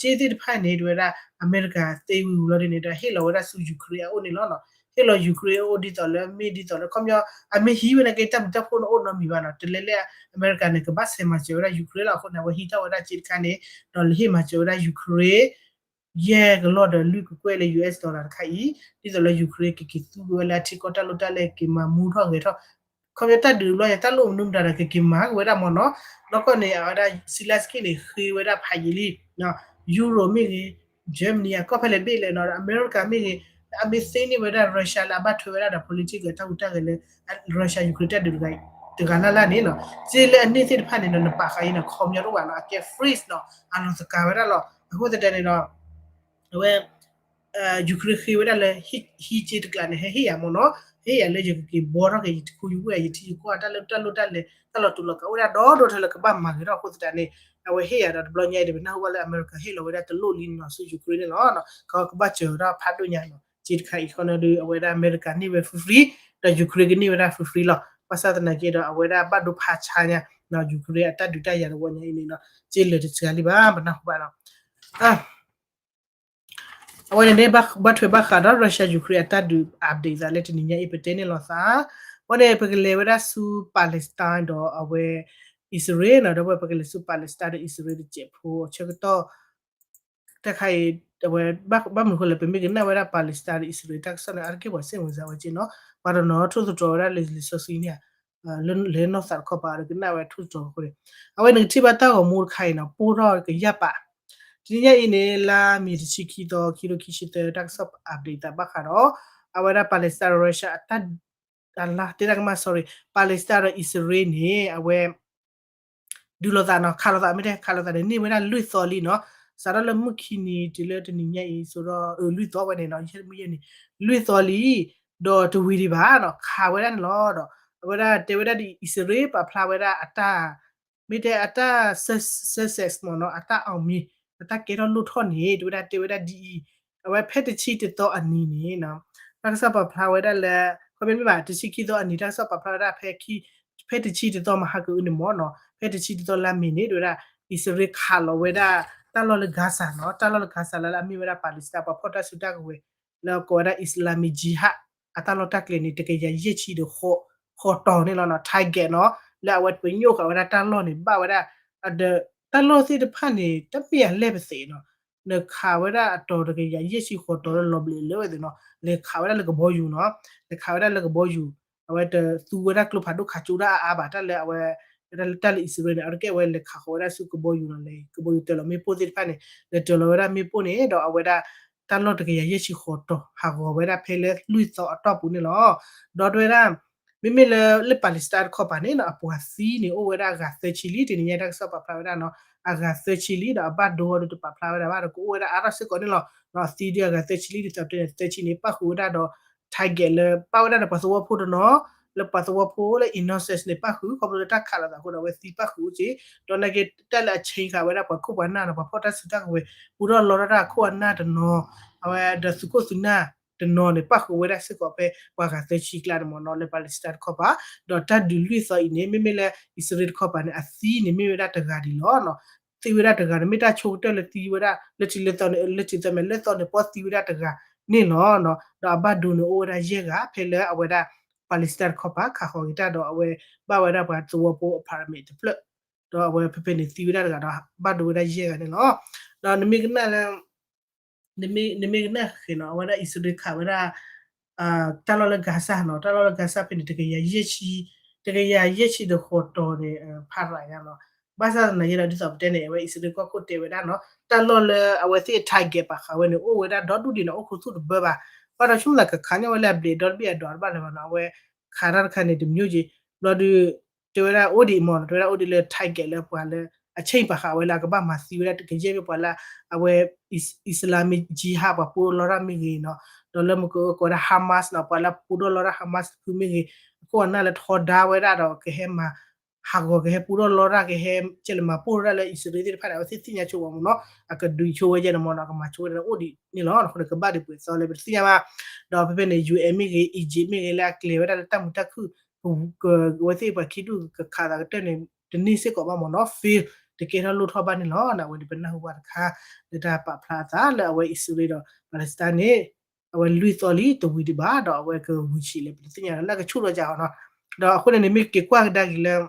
ဒီးစ့သ့ၣ်တဖၣ်န့ၣ် တဝဲဒၣ် အမဲရကၤသ့ဝံၤဝံၤလီၤဒ်န့ၣ် ဒီးဟ့ၣ်လီၤဝဲဒၣ်ဆူ Ukraine အအိၣ်န့ၣ်လီၤနီၤ. ဟ့ၣ်လီၤ Ukraine အအိၣ်ဒ်သိးလၢမ့ၢ်ဒ်သိးလၢ ခီပညီ အမ့ၢ်ဟံးဝဲန့ၣ်က့ တၢ်မုာ်တၢ်ဖိန့ၣ်အိၣ်နီတမံၤဘၣ်နီၤ, တလဲၤလၢအမဲရကၤန့ၣ် ကဘၣ်ဆဲးမၤစၢၤဝဲဒၣ် Ukraine လီၤ. အဃိန့ၣ် အဝဲဟံးထီၣ်ဝဲဒၣ်စ့တခါန့ၣ် ဒီးဟ့ၣ်မၤစၢၤဝဲဒၣ် Ukraine ယဲၢ်ကလီၢ်ဒီးလွံၢ်ကကွဲၢ်လၢ US dollar တခါအံၤ, ဒ်သိးလၢ Ukraine ကက့ၤသူဝဲလၢအထံကီၢ်တၢ်လိၣ်တၢ်လဲၢ် က့ၤမၤမူထီၣ်ဂဲၤထီၣ်, ခီပညီတၢ်ဒုးတဘျီညါ တၢ်လိၣ်မနုၤမတၤဒီး ကက့ၤမၤက့ၤဝဲဒၣ်မ့ၢ်နီၤ. နီၢ်ကီၢ်န့ၣ် အဝဲဒၣ် Zelenskyy န့ၣ် ဃ့ဝဲဒၣ်ဖးယံာ်လံ, Euro မ့ၢ်ဂ့ၤ, Germany အကီၢ်ဖဲလဲၣ်ဘ့ၣ်လဲၣ်နီၤ, အမဲရကၤမ့ၢ်ဂ့ၤ, အမ့ၢ်သ့န့ၢ်ဝဲဒၣ် Russia လၢအဘၣ်ထွဲဝဲဒၣ်ဒီး political တၢ်ဟူးတၢ်ဂဲၤလၢ Russia Ukraine တၢ်ဒုးတဂၤလၢ်လၢ်န့ၣ်နီၤ, စ့လၢအန့ၢ်သ့ၣ်တဖၣ်န့ၣ်ဒီး နပာ်ဃာ်အံၤန့ၣ် ခီပညီတအိၣ်ဘၣ်နီၤ, အကဲ freeze နီၤ, အလီၤသကၤဝဲဒၣ်လီၤ. အဃိသတးန့ၣ်ဒီး အဝဲ Ukraine ဃ့ဝဲဒၣ်လၢ ဟံးစ့တကျးန့ၣ် ဟဲဟ့ၣ်ယၤမ့ၢ်နီၤ, ဟ့ၣ်ယၤလၢယကက့ၤဘှီထီၣ်က့ၤ ယထံခူယဝ့ၢ် ယထံယကီၢ် တၢ်လၢတၢ်လိၣ်တၢ်လဲၤ တၢ်လီၤတူာ်လီၤကာ်အိၣ်ဝဲဒၣ်ဒီဒိၣ်ထဲလၢကဘၣ်မၤဂ့ၤထီၣ်အဃိသတးန့ၣ်, အဝဲဟ့ၣ်ယၤဒီးတဘျီညါအံၤဒီး ပနၢ်ဟူဘၣ်လၢအမဲရကၤဟ့ၣ်လီၤဝဲဒၣ်တလိၣ်လံနီၤဆူ Ukraine န့ၣ်လီၤ. ကဘၣ်စၢၤဝဲဒၣ်ဖးဒိၣ်ညါနီၤ, စ့တခါအံၤခီန့ၣ်ဒီး အဝဲဒၣ်အမဲရကၤန့ၢ်ဝဲ free free ဒီး Ukraine ကန့ၢ်ဝဲဒၣ် free free လီၤ. ဘၣ်ဆၣ်သနာ်က့ဒီး အဝဲဒၣ်ဘၣ်ဒိဖးဆါညါနီၤ Ukraine အတၢ်ဒုးတၢ်ယၤတဝီညါအံၤန့ၣ်နီၤ, စ့လၢာ်တစှၤလံဘၣ် ပနၢ်ဟူဘၣ်နီၤ. အဝဲန့ၣ်န့ၣ် ဘၣ်ထွဲဘၣ်ဃးဒီး Russia Ukraine အတၢ်ဒုး update သးလၢတနံၤညါအံၤ ပတဲန့ၣ်လီၤသး, အဝဲန့ၣ် ပကလဲၤဝဲဒၣ်ဆူ Palestine ဒီးအဝဲ အံၣ်စရ့လးနီၤ, ဒီးပကလဲၤဆူ Palestine ဒီးအံၣ်စရ့လးတစဲးဖိအဆၢကတီၢ် တၢ်ခါအံၤ အဝဲ ဘၣ်မနုၤဃိလဲၣ် ပမ့ၢ်ကနၣ်ဝဲဒၣ် Palestine ဒီးအံၣ်စရ့လးတၢ်ကစီၣ်န့ၣ် အါတက့ၢ်ပှၤစ့ၣ်မုာ်စၢၤဝဲက့နီၤ, ပှၤတနီၤထူၣ်သတြီၤဝဲဒၣ်လံာ်စီဆှံန့ၣ် လၢနီၢ်သးတခီပၤဒီးကနၣ်ဝဲထူၣ်သတြီၤအဃိန့ၣ်, အဝဲန့ၣ်ကထံၣ်ဘၣ်တၢ်ဂီၤမူတခါအံၤနီၤ ပိၢ်ထီၣ်ကယၢ်ပာ်, တနံၤညါအံၤန့ၣ် လါမ့ၤတဆံခံသီ ခံကထိခံဆံသၢ တၢ်ကစီၣ် update သးဘၣ်ဃးဒီး အဝဲဒၣ် Palestine Russia အတၢ် အလါတဲဒၣ်ကမၣ် sorry, Palestine ဒီးအံၣ်စရ့လးန့ၣ် အဝဲ ဒုးလိာ်သးနီၤ ခးလိာ်သးမ့ၢ်တဲခးလိာ်သးန့ၣ် န့ၢ်ဝဲဒၣ်လွံၢ်သီလံနီၤ, စးထီၣ်လၢမုၢ်ခံနံၤတုၤလၢတနံၤညါအံၤ ဆိဒီး လွံၢ်သီဝဲန့ၣ်နီၤ ယဲၢ်မုၢ်ယဲၢ်နံၤ လွံၢ်သီလံ, ဒီးတဝံၤဒံးဘၣ်နီၤ ခးဝဲဒၣ်န့ၣ်လီၤ. ဒီးအဝဲဒၣ်တဲဝဲဒၣ်ဒ်အံၣ်စရ့လးပာ်ဖျါဝဲဒၣ်အတၢ် မ့ၢ်တဲအတၢ် success မ့ၢ်နီၤ အတၢ် အောင်မြင် အတၢ်ကဲထီၣ်လိၣ်ထီၣ်န့ၣ် တဲဝဲဒၣ်တဲဝဲဒၣ်ဒ်အံၤ, အဝဲဖဲတဆံတသီအနံၤန့ၣ်နီၤ တၢ်ကစီၣ်ပာ်ဖျါဝဲဒၣ်လၢ ခီပညီမ့ၢ်ဘၣ် တဆံခံသီအနံၤ တၢ်ကစီၣ်ပာ်ဖျါဝဲဒၣ်ဖဲ ဖဲတဆံတသီမဟါကအုန့ၣ်မ့ၢ်နီၤ ဖဲတဆံတသီလါမ့ၤန့ၣ် တဲဝဲဒၣ် အံၣ်စရ့လးခးလီၤဝဲဒၣ် တၢ်လီၢ်လၢ Gaza နီၤ တၢ်လီၢ်လၢ Gaza လၢအမ့ၢ်ဝဲဒၣ် Palestine ပှၤဖီၣ်တၢ်စုတၢ်ကဝဲၤ လၢကိးဝဲဒၣ် Islamic Jihad အတၢ်လီၢ်တၢ်ကျဲၤန့ၣ် တကယၤယဲၢ်ဆံဒီး ဃိးတီၤန့ၣ်လီၤနီၤ target နီၤ လၢအဝဲပညိၣ်ဃာ်ဝဲဒၣ်တၢ်လီၢ်န့ၣ် ဘၣ်ဝဲဒၣ် ဒီးတၢ်လီၢ်သ့ၣ်တဖၣ်န့ၣ် တမ့ၢ်အလဲၢ်ပသ့းနီၤ နခးဝဲဒၣ်အတီၤတကယၤယဲၢ်ဆံဃိးတီၤလၢလီၤဘျဲးလၢဝဲသ့ၣ်နီၤ လဲၤခးဝဲဒၣ်လၢကဘီယူၤနီၤ လဲၤခးဝဲဒၣ်လၢကဘီယူၤ အဝဲတသူဝဲဒၣ်ကျိဖးဒိၣ်ခးကၠိဒၣ်အါအါဘၣ် တၢ်လၢအဝဲ တၢ်လၢအံၣ်စရ့လးန့ၣ် အဝဲတကဲဝဲလဲၤခးဃီၤဝဲဒၣ်ဆူကဘီယူၤနီၤ လဲၤကဘီယူၤတၢၤလီၤမ့ၣ်ပိၢ်သ့ၣ်တဖၣ်န့ၣ် လဲၤတၢၤလီၤဝဲဒၣ်မ့ၣ်ပိၢ်န့ၣ် ဒီးအဝဲဒၣ် တၢ်လီၢ်တကယၤယဲၢ်ဆံဃိးတီၤ ဟးဂီၤဝဲဒၣ်ဖဲလၢလွံၢ်သီအတီၢ်ပူၤန့ၣ်လီၤ. ဒီးတဲဝဲဒၣ် မ့မ့ၢ်လၢ လၢ Palestine တခီပၤန့ၣ်နီၤ အပှၤသံန့ၣ် အိၣ်ဝဲဒၣ်အဂၤသၢဆံလံ တနံၤညါတၢ်ကစီၣ်ပာ်ဖျါဝဲဒၣ်နီၤ အဂၤသၢဆံလံ ဒီးအဘၣ်ဒိအီၤဒီးတပာ်ဖျါဝဲဒၣ်ဘၣ်ဒီးကအိၣ်ဝဲဒၣ်အါထီၣ်စ့ၢ်ကီးန့ၣ်လီၤ. အသံဒုးအဂၤသၢဆံလံ ဒ်သိးပတဲန့ၣ် သၢဆံန့ၣ် ပၣ်ဃုာ်ဝဲဒၣ်ဒီး target လၢပၣ်ဝဲဒၣ်ဒီးပှၤသဝီဖိတနီၤ လၢပှၤသဝီဖိလၢ innocent န့ၣ် ပၣ်ဃုာ် ခီဖျိလၢတၢ်ခးလိာ်သးအဃိဒီး အဝဲသံပၣ်ဃုာ်အိၣ်က့ ဒီးနာ်က့ တၢ်လၢအဆဲးဃာ်ဝဲဒၣ်ပှၤခိၣ်ပှၤနၢ်ဒီးပှၤဖီၣ်တၢ်စုတၢ်ကဝဲၤ ပူထီၣ်လီထီၣ်တၢ်ခိၣ်အနၢ်တနီၤ အဝဲဒီးသုးခိၣ်သုးနၢ်တနီၤန့ၣ် ပၣ်ဃုာ်ဝဲဒၣ်စ့ၢ်ကီးဖဲပှၤဂၤသၢဆံကျါန့ၣ်မ့ၢ်နီၤ လၢ Palestine တခီပၤ ဒီးတၢ်ဒုးလွံၢ်သီအံၤန့ၣ် မ့မ့ၢ်လၢအံၣ်စရ့လးတခီပၤန့ၣ် အသံန့ၣ်မ့ၢ်ဝဲဒၣ်တဂၤဒံးလီၤ. သံဝဲဒၣ်တဂၤန့ၣ် မ့ၢ်တၢ်ဆိကတၢၢ်လၢသံဝဲဒၣ် လၢထံးလၢသီန့ၣ် လၢထံးသီမဲာ်လၢသီန့ၣ် ပီၣ်သံဝဲဒၣ်တဂၤန့ၣ်လီၤ. ဒီးအဘၣ်ဒိန့ၣ်အိၣ်ဝဲဒၣ်ယဲၢ်ဂၤ ဖဲလၢအဝဲဒၣ် Palestine တခီပၤ ခးဃီၤက့ၤတၢ်ဒီးအဝဲဘၣ်ဝဲဒၣ်ပှၤသဝီဖိ apartment တဖျၢၣ် ဒီးအဝဲဖဲဖဲန့ၣ်သံဝဲဒၣ်တဂၤဒီးဘၣ်ဒိဝဲဒၣ်ယဲၢ်ဂၤန့ၣ်လီၤ. ဒီးနမ့ၢ်ကနၣ်လၢ နမ့ၢ်ကနၣ်ဃဲၤနီၤ အဝဲဒၣ်အံၣ်စရ့လးခးဝဲဒၣ် တၢ်လီၢ်လၢ Gaza နီၤ တၢ်လီၢ်လၢ Gaza ဖဲန့ၣ် တကယၤယဲၢ်ဆံ တကယၤယဲၢ်ဆံဒီးဃိးတီၤန့ၣ် ဖးရၤညါနီၤ. ဘၣ်ဆၣ်သနာ်က့ဒီး ဒ်သိးပတဲန့ၣ် အဝဲအံၣ်စရ့လးကီၢ်ခိၣ်တဲဝဲဒၣ်နီၤ တၢ်လီၢ်လၢအဝဲသ့ၣ် target ပာ်ဃာ်ဝဲန့ၣ် အိၣ်ဝဲဒၣ်ဒီဒူၣ်ဒံးနီၤ အိၣ်ခိးသူၣ်တဘၢဘၣ်. ဘၣ်ဒီးဆိကမိၣ်သးကခးညီဝဲလၢအဘျဲးဒီတဘ့ၣ်အဒိးတဘၣ်လၢၤဘၣ်နီၤ အဝဲခးတၢ်တခါန့ၣ် တမျိုးက့ ဘျီဒုး တဲဝဲဒၣ်အိၣ်ဒံးမ့ၢ်နီၤ တဲဝဲဒၣ်အိၣ်ဒံးလၢ target လၢပှၤလၢ အ change ပာ်ဃာ်ဝဲလၢအကဘၣ်မၤသံဝဲဒၣ် ကယဲၢ်မ့ၢ်ပှၤလၢ အဝဲ Islamic Jihad ပှၤပူထီၣ်လီထီၣ်မ့ၢ်ဂ့ၤနီၤ ဒီးလၢမ့ၢ်ကကိးဝဲဒၣ် Hamas နီၤ ပှၤလၢပူထီၣ်လီထီၣ် Hamas တဖုမ့ၢ်ဂ့ၤ ခိၣ်အနၢ်လၢထီဒါဝဲဒၣ်ဒီး ကဟဲမၤဟးဂီၤ ကဟဲပူထီၣ်လီတၢ် ကဟဲကဲလဲၤမၤပိၢ်ထီၣ်ဒၣ်လၢအံၣ်စရ့လးသ့ၣ်တဖၣ်န့ၣ် အဝဲသ့ၣ်သ့ၣ်ညါဆိဝဲမ့ၢ်နီၤ, အကဒုးဆိဝဲယဲန့ၣ်မ့ၢ်နီၤ, ကမၤဆိဝဲဒၣ်အိၣ်ဒံးန့ၣ်လီၤ. အဃိန့ၣ် ကဘၣ်ဒုးပှဲၤသီလၢပတသ့ၣ်ညါဘၣ်. ဒီးဖဲဖဲန့ၣ် ယူၢ်အဲၣ်မ့ၢ်ဂ့ၤ, Egypt မ့ၢ်ဂ့ၤ လၢအကျဲၤဝဲဒၣ်လၢတၢ်မုာ်တၢ်ခုၣ် အဝဲသ့ၣ်ပှၤခံဒူၣ်ကခးသးကတၢၢ်န့ၣ် တန့ၢ်စ့ၢ်ကီးဘၣ်မ့ၢ်နီၤ, fail တကဲထီၣ်လိၣ်ထီၣ်ဘၣ်န့ၣ်လီၤ. အဝဲန့ၣ်ပနၢ်ဟူဘၣ်တခါ လၢတၢ်ပာ်ဖျါအသးလၢအဝဲအံၣ်စရ့လးဒီး Palestine န့ၣ် အဝဲလွံၢ်သီလံ တဝံၤဒံးဘၣ် ဒီးအဝဲကဝံၤဆံးလဲၣ် ပတသ့ၣ်ညါလၢ လၢကဆူၣ်ထီၣ်ကၢ်အီၤနီၤ. ဒီးအဃိန့ၣ် နမ့ၢ်က့ၤကွၢ်ကဒါက့ၤလၢ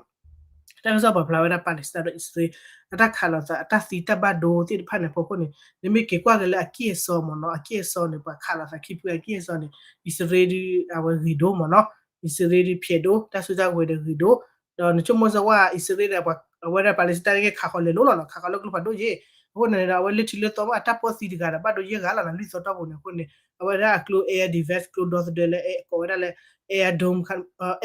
တၢ်ကစီၣ်ပာ်ဖျါဝဲဒၣ် Palestine ဒီးအံၣ်စရ့လး အတၢ်ခးလိာ်သး အတၢ်သံတၢ်ဘၣ်ဒိသ့ၣ်တဖၣ်န့ၣ်အဖီခိၣ်န့ၣ် နမ့ၢ်က့ၤကွၢ်က့ၤလၢအကံၢ်အစီမ့ၢ်နီၤ, အကံၢ်အစီန့ၣ် ပှၤခးလိာ်သးခံဖုအကံၢ်အစီန့ၣ် အံၣ်စရ့လးဒုး အဝဲဂ့ၤဒိၣ်မ့ၢ်နီၤ, အံၣ်စရ့လးဒုးဖျဲးဒိၣ် တၢ်စုတၢ်ဝဲၤဒီးဂ့ၤဒိၣ်, ဒီးနဆိကမိၣ်စ့ၢ်ဝဲ အံၣ်စရ့လးဒီး အဝဲဒၣ် Palestine န့ၣ် ခးဃီၤလဲၤလိၤလီၤနီၤ, ခးဃီၤလၢကျိဖးဒိၣ်ယ့ၣ်, အဃိန့ၣ်ဒီး အဝဲလၢထံးလၢသီမ့ၢ်အတၢ်ပီၢ်သံတဂၤဒီး ဘၣ်ဒိယဲၢ်ဂၤလီၤနီၤ, လွံၢ်သီတီၢ်ပူၤန့ၣ်အဃိန့ၣ် အဝဲဒၣ်အကျိ air defense ကျိဒီသဒၢလၢ ကိးဝဲဒၣ်လၢ Iron Dome,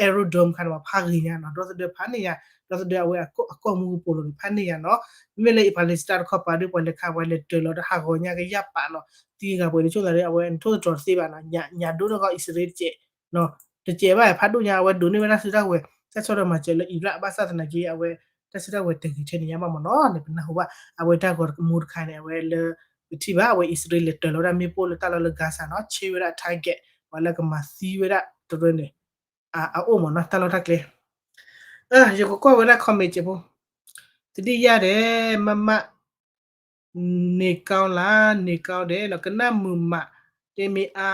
Iron Dome ခါန့ၣ် ဖးဂ့ၤညါနီၤ, ဒီသဒၢဖးန့ၢ်ယၤ, ဒီသဒၢအဝဲအကီၢ်မူကပိာ်လိၤန့ၣ် ဖးန့ၢ်ယၤနီၤ, မ့မ့ၢ်လၢ Palestine တခီပၤဒီး ပှၤလဲၤခး ပှၤလဲၤတၢၤလီၤတၢ်ဟးဂီၤညါကယၢ်ပာ်နီၤ, သံဂၤပှဲၤန့ၣ် ဆိသးဒီး အဝဲနထိၣ်သတြီၤတသ့ဘၣ်နီၤ, ညၣ်ဒိၣ်ထီၣ်ကီၢ်အံၣ်စရ့လးတကဲး တကဲးဘၣ် ဖးဒိၣ်ညါ အဝဲဒိးန့ၢ်ဝဲဒၣ်စုတၢ်ဝဲၤ တၢ်ဆီၣ်ထွဲမၤစၢၤလၢ Iraq ဘၣ်ဆၣ်သနာ်က့ အဝဲ တၢ်စုတၢ်ဝဲၤတဂ့ၤထဲန့ၣ်ညါဘၣ်မ့ၢ်နီၤ, န့ၣ်ပနၢ်ဟူဘၣ် အဝဲတၢ်ဂီၤမူတခါန့ၣ် အဝဲလၢ ပထံၣ်ဘၣ် အဝဲအံၣ်စရ့လးလဲၤတၢၤလီၤဝဲဒၣ်မ့ၣ်ပိၢ်လၢတၢ်လီၢ်လၢ Gaza နီၤ, ဆ့ဝဲဒၣ် target ပှၤလၢကမၤသံဝဲဒၣ်တရၢန့ၣ် အအိၣ်မ့ၢ်နီၤ တၢ်လီၢ်တၢ်ကျဲ ယကကွၢ်ဝဲဒၣ် comment ကဲးဖိ, သဒံၣ်ယၢ်ဒဲး မမ န့ၢ်ကီလါ န့ၢ်ကီဒဲးနီၤ, ကနၣ်မုာ်မး, တဲမ့ၢ်အါ,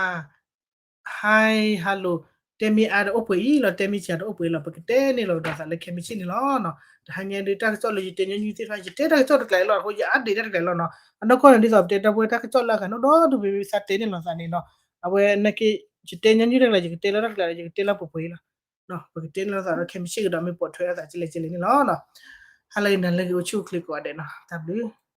hi hello, တဲမ့ၢ်အါဒီးအိၣ်ပှဲၤအံၤလီၤ, တဲမ့ၢ်စှၤဒီးအိၣ်ပှဲၤအံၤလီၤ, ပကတဲန့ၢ်လီၤကဒီးသးလၢခဲမုၢ်ဆ့ၣ်န့ၣ်လီၤ. တဟါညါဒုး တၢ်ကစီၣ်လၢယတဲညီနုၢ်သ့ၣ်တဖၣ် ယတဲတၢ်ကစီၣ်တကျါအံၤလီၤ, အဃိယ update တၢ်တကျါအံၤလီၤနီၤ, အနီၢ်ကီၢ်န့ၣ် ဒ်သိးပတဲတၢ်ပဝဲတၢ်ကစီၣ်လၢအဂၤနီၢ်ဒီဒူၣ် မ့မ့ၢ်သးတဲန့ၢ်လီၤသးန့ၣ်နီၤ, အဝဲနာ်က့ ယတဲညီနုၢ်တကျါ ယကတဲလီၤတၢ်တကျါ ယကတဲလီၤပှဲၤပှဲၤအံၤလီၤ, ပကတဲန့ၢ်လီၤသးလၢခဲမုၢ်ဆ့ၣ်ကဒီး မ့ၢ်ပိာ်ထွဲလိာ်သးကလဲၣ်ကလဲၣ်န့ၣ်လီၤ. ဟါလၢအဂ့ၤ နၤလၢအဂ့ၤ အိၣ်ဆူၣ်အိၣ်ချ့ကိးဂၤဒဲးနီၤ, တၢ်ဘျုး